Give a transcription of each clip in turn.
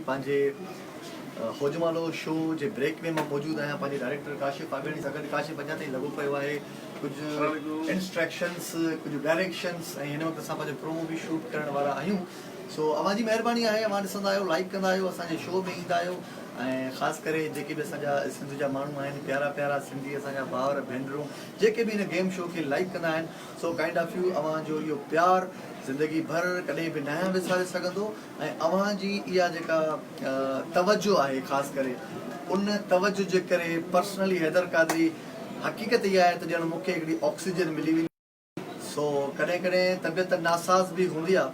پنهنجي هوجمالو شو جي بريڪ ۾ مان موجود آهيان پنهنجي ڊائريڪٽر ڪاشف آگاڻي سان گڏ. ڪاشف اڃا تائين لڳو پيو آهي ڪجهه انسٽرڪشنس ڪجهه ڊائريڪشنس ۽ هن وقت اسان پنهنجو پرومو به شوٽ ڪرڻ وارا آهيون. سو اوهان جي مهرباني آهي اوهان ڏسندا آهيو لائيڪ ڪندا آهيو اسان جي شو ۾ ايندا آهيو ۽ خاص ڪري جيڪي به اسان جا سنڌ جا ماڻهو آهن پيارا پيارا سنڌي اسان جا ڀائر ڀينرون جيڪي به هن گيم شو کي لائيڪ ڪندا آهن سو ڪائنڊ آف يو اوهان جو اهو پيار زندگي ڀر ڪڏهن به ناهيان وساري سگهندو ۽ اوهان جي اها جيڪا توجه آهي خاص ڪري ان توجه جي ڪري پرسنلي حيدر قادري حقيقت اها آهي ته ڄڻ مون کي هڪڙي آڪسيجن ملي ويندي. سو ڪڏهن ڪڏهن طبيعت ناساز به هوندي آ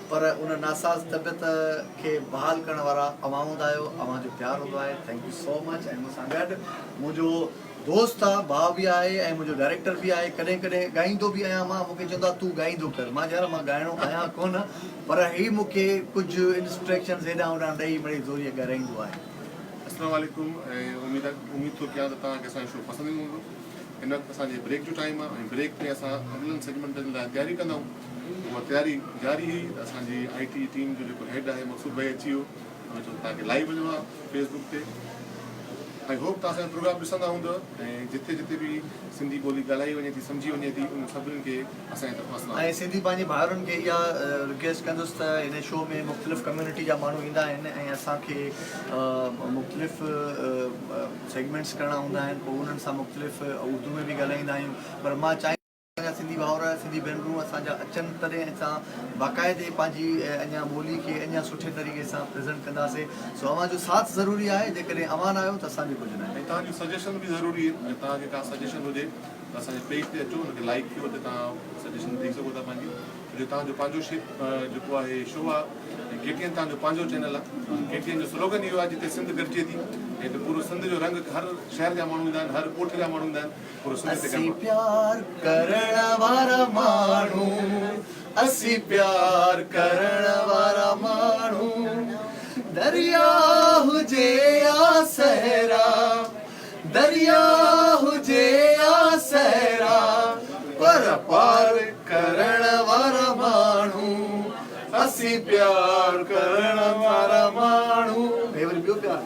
پر ان ناساز طبيعت کي بحال ڪرڻ وارا اوهان هوندا آهيو اوهان جو پيار هوندو آهي thank you سو مچ ۽ مون سان گڏ منهنجو دوست آ ڀاء به آهي ۽ منهنجو ڊائريڪٽر به آهي ڪڏهن ڪڏهن ڳائيندو به آهيان مان مون کي چوندو آ تون ڳائيندو ڪر مان يار مان ڳائڻو آهيان ڪونه پر هي مون کي ڪجهه انسٽرڪشنز هيڏانهن هوڏانهن ڏئي مڙئي زوريء ڳارائيندو آهي. اسلام عليڪم ۽ اميد اميد ٿو ڪيان ته توهان کي اسان جو شو پسند ايندو هوندو. هن وقت اسان جي بريڪ جو ٽائيم آهي ۽ بريڪ ۾ اسان اڳلن سيگمينٽن لاء تياري ڪندا آهيون. اها تياري جاري هئي ته اسان جي آئي ٽي ٽيم جو جيڪو هيڊ آهي مقصود ڀائي اچي ويو. هن چيو ته توهان کي لائيو وڃڻو آهي فيس بڪ تي. I hope توهان اسان جو پروگرام ڏسندا هوندؤ ۽ جتي جتي به سنڌي ٻولي ڳالهائي وڃي ٿي سمجهي وڃي ٿي انهن سڀني کي اسان جي طرفان اسلام ۽ سنڌي پنهنجي ڀائرن کي اها رڪويسٽ ڪندس ته هن شو ۾ مختلف ڪميونٽي جا ماڻهو ايندا آهن ۽ اسان کي مختلف سيگمينٽس ڪرڻا هوندا آهن پوء انهن سان مختلف اردو ۾ به ڳالهائيندا آهيون پر مان چاهيندس اسان جا سنڌي ڀائر سنڌي ڀينرون اسان جا اچن تڏهن اسان باقاعدي پنهنجي اڃا ٻولي کي اڃا سٺي طريقي سان پريزنٽ ڪنداسي سو اوهان جو ساٿ ضروري آهي جيڪڏهن اوهان نه آهيو ته اسان به ڪجهه نه آهيون. ۽ توهان جون سجيشن به ضروري آهن اگر توهان کي ڪا سجيشن هجي ته اسان جي پيج تي اچو ان کي لائيڪ ڪيو اتي توهان سجيشن ڏئي سگهو ٿا پنهنجي. ڇو جو توهان جو پنهنجو جيڪو آهي شو آهي ۽ ڪي ٽي اين توهان جو پنهنجو چينل آهي. ڪي ٽي اين جو سلوگن اهو آهي جتي سنڌ گڏجي ٿي ۽ هتي پورو سنڌ جو رنگ هر شهر جا ماڻهو ايندا آهن هر ڳوٺ جا ماڻهو ايندا آهن پورو سنڌ هتي اسين پيار ڪرڻ وارا ماڻهو اسين پيار ڪرڻ وارا ماڻهو درياء هجي يا صحرا درياء هجي يا صحرا پر پار ڪرڻ وارا ماڻهو اسين پيار ڪرڻ وارا ماڻهو. هي وري ٻيو پيار.